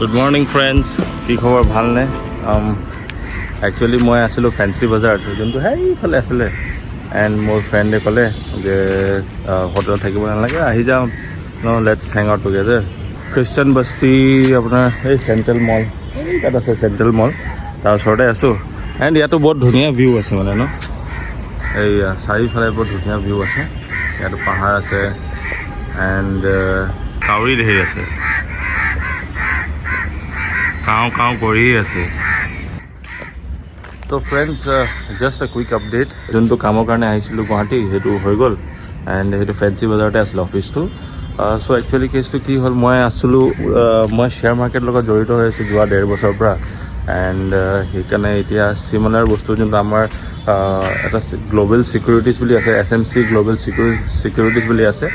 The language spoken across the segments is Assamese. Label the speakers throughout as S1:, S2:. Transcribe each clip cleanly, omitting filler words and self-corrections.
S1: গুড মৰ্ণিং ফ্ৰেণ্ডছ, কি খবৰ, ভালনে? একচুৱেলি মই আছিলোঁ ফেঞ্চি বজাৰত, যোনটো সেইফালে আছিলে। এণ্ড মোৰ ফ্ৰেণ্ডে ক'লে যে হোটেলত থাকিব নালাগে, আহি যাওঁ ন, let's hang out together. খ্ৰীষ্টান বস্তি আপোনাৰ এই চেণ্ট্ৰেল মল, এই তাত আছে চেণ্ট্ৰেল মল, তাৰ ওচৰতে আছোঁ। এণ্ড ইয়াতো বহুত ধুনীয়া ভিউ আছে মানে ন, এই চাৰিওফালে বহুত ধুনীয়া ভিউ আছে। ইয়াতো পাহাৰ আছে এণ্ড কাউৰী ধেৰ আছে, কাওঁ কাওঁ কৰিয়ে আছে। তো friends, just a quick update. যোনটো কামৰ কাৰণে আহিছিলোঁ গুৱাহাটী, সেইটো হৈ গ'ল। এণ্ড সেইটো ফেঞ্চি বজাৰতে আছিলে অফিচটো। চ' একচুৱেলি কেছটো কি হ'ল, মই আছিলোঁ মই শ্বেয়াৰ মাৰ্কেটৰ লগত জড়িত হৈ আছোঁ যোৱা 1.5 বছৰৰ পৰা। এণ্ড সেইকাৰণে এতিয়া চিমিলাৰ বস্তু যোনটো আমাৰ এটা গ্ল'বেল ছিকিউৰিটিজ বুলি আছে, এছএমচি গ্ল'বেল ছিকিউৰিটিজ বুলি আছে,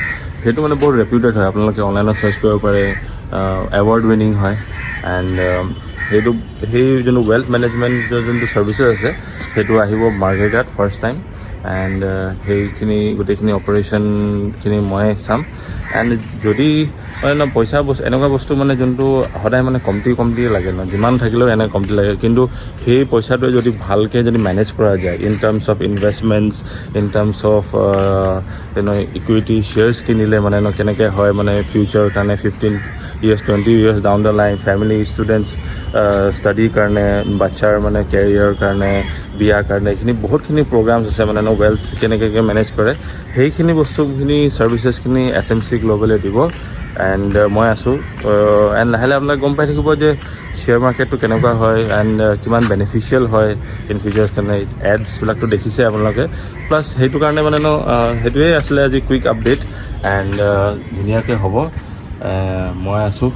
S1: সেইটো মানে বহুত ৰেপিউটেড হয়। আপোনালোকে অনলাইনত চাৰ্চ কৰিব পাৰে, এৱাৰ্ড উইনিং হয়। এণ্ড সেইটো সেই যোনটো ৱেল্থ মেনেজমেণ্টৰ যোনটো ছাৰ্ভিচেছ আছে, সেইটো আহিব মাৰ্ঘেৰিটাত ফাৰ্ষ্ট টাইম। এণ্ড সেইখিনি গোটেইখিনি অপাৰেশ্যনখিনি মই চাম। এণ্ড যদি মানে ন পইচা বস্তু এনেকুৱা বস্তু মানে যোনটো সদায় মানে কমটি কমটি লাগে ন, যিমান থাকিলেও এনে কমটি লাগে, কিন্তু সেই পইচাটোৱে যদি ভালকৈ যদি মেনেজ কৰা যায় in terms of investments, in terms of equity shares কিনিলে মানে ন কেনেকৈ হয়, মানে ফিউচাৰৰ কাৰণে 15 years, 20 years down the line, family, students ষ্টাডিৰ কাৰণে, বাচ্ছাৰ মানে কেৰিয়াৰৰ কাৰণে, বিয়াৰ কাৰণে, এইখিনি বহুতখিনি প্ৰগ্ৰামছ আছে মানে ন, ৱেল্থ কেনেকৈ মেনেজ কৰে, সেইখিনি বস্তুখিনি ছাৰ্ভিচেছখিনি এছএমচি গ্ল'বেলে দিব। এণ্ড মই আছোঁ। এণ্ড লাহে লাহে আপোনালোকে গম পাই থাকিব যে শ্বেয়াৰ মাৰ্কেটটো কেনেকুৱা হয় এণ্ড কিমান বেনিফিচিয়েল হয় ইন ফিউচাৰ্ছ কাৰণে। এডছবিলাকতো দেখিছে আপোনালোকে। প্লাছ সেইটো কাৰণে মানে ন সেইটোৱে আছিলে আজি কুইক আপডেট। এণ্ড ধুনীয়াকৈ হ'ব। মই আছোঁ,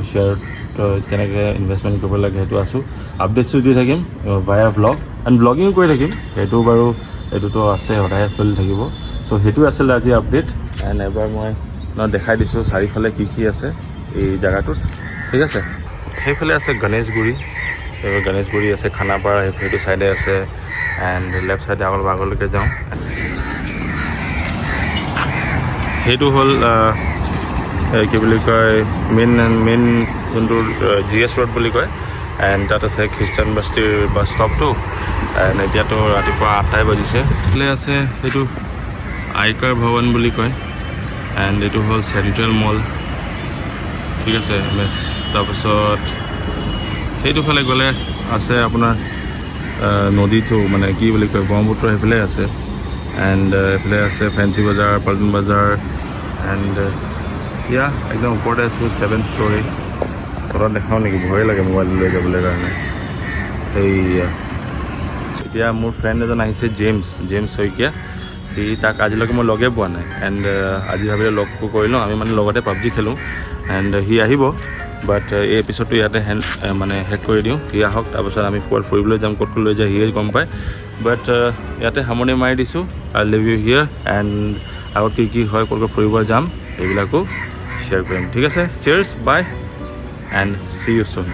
S1: শ্বেয়াৰত কেনেকৈ ইনভেষ্টমেণ্ট কৰিব লাগে সেইটো আছোঁ, আপডেটছো দি থাকিম ভায়া ভ্লগ এণ্ড ব্লগিঙো কৰি থাকিম। সেইটো বাৰু এইটোতো আছে, সদায় চলি থাকিব। চ' সেইটো আছিলে আজি আপডেট। এণ্ড এবাৰ মই ন দেখাই দিছোঁ চাৰিওফালে কি কি আছে এই জেগাটোত। ঠিক আছে, সেইফালে আছে গণেশগুৰি, এইবাৰ গণেশগুৰি আছে, খানাপাৰা সেইটো ছাইডে আছে। এণ্ড লেফ্ট ছাইডে অলপ আগলৈকে যাওঁ, সেইটো হ'ল এই কি বুলি কয়, মেইন মেইন যোনটো জিএছ ৰোড বুলি কয়। এণ্ড তাত আছে খ্ৰীষ্টান বস্তিৰ বাছ ষ্টপটো। এণ্ড এতিয়াতো ৰাতিপুৱা 8টাই বাজিছে। এইফালে আছে সেইটো আয়কৰ ভৱন বুলি কয়। এণ্ড এইটো হ'ল চেণ্ট্ৰেল মল। ঠিক আছে, তাৰপিছত সেইটো ফালে গ'লে আছে আপোনাৰ নদীটো, মানে কি বুলি কয়, ব্ৰহ্মপুত্ৰ সেইফালে আছে। এণ্ড এইফালে আছে ফেঞ্চি বজাৰ, পল্টন বজাৰ। এণ্ড ইয়া, একদম ওপৰতে আছোঁ, ছেভেন ষ্টৰী। তলত দেখাওঁ নেকি? ভয়ে লাগে মোবাইলটো লৈ যাবলৈ কাৰণে। সেইয়া এতিয়া মোৰ ফ্ৰেণ্ড এজন আহিছে, জেমছ, জেমছ শইকীয়া। সি তাক আজিলৈকে মই লগেই পোৱা নাই। এণ্ড আজি ভাবিলে লগ কৰি লওঁ। আমি মানে লগতে পাবজি খেলোঁ। এণ্ড সি আহিব, বাট এই এপিছডটো ইয়াতে হেণ্ড মানে শেষ কৰি দিওঁ। সি আহক, তাৰপিছত আমি ক'ৰবাত ফুৰিবলৈ যাম, ক'ত ক'ত লৈ যায় সিয়ে গম পায়। বাট ইয়াতে সামৰণি মাৰি দিছোঁ। I leave you here and আগত কি কি হয়, ক'ত ক'ত ফুৰিব যাম, এইবিলাকো শ্বেয়াৰ কৰিম। ঠিক আছে, cheers, bye and see you soon.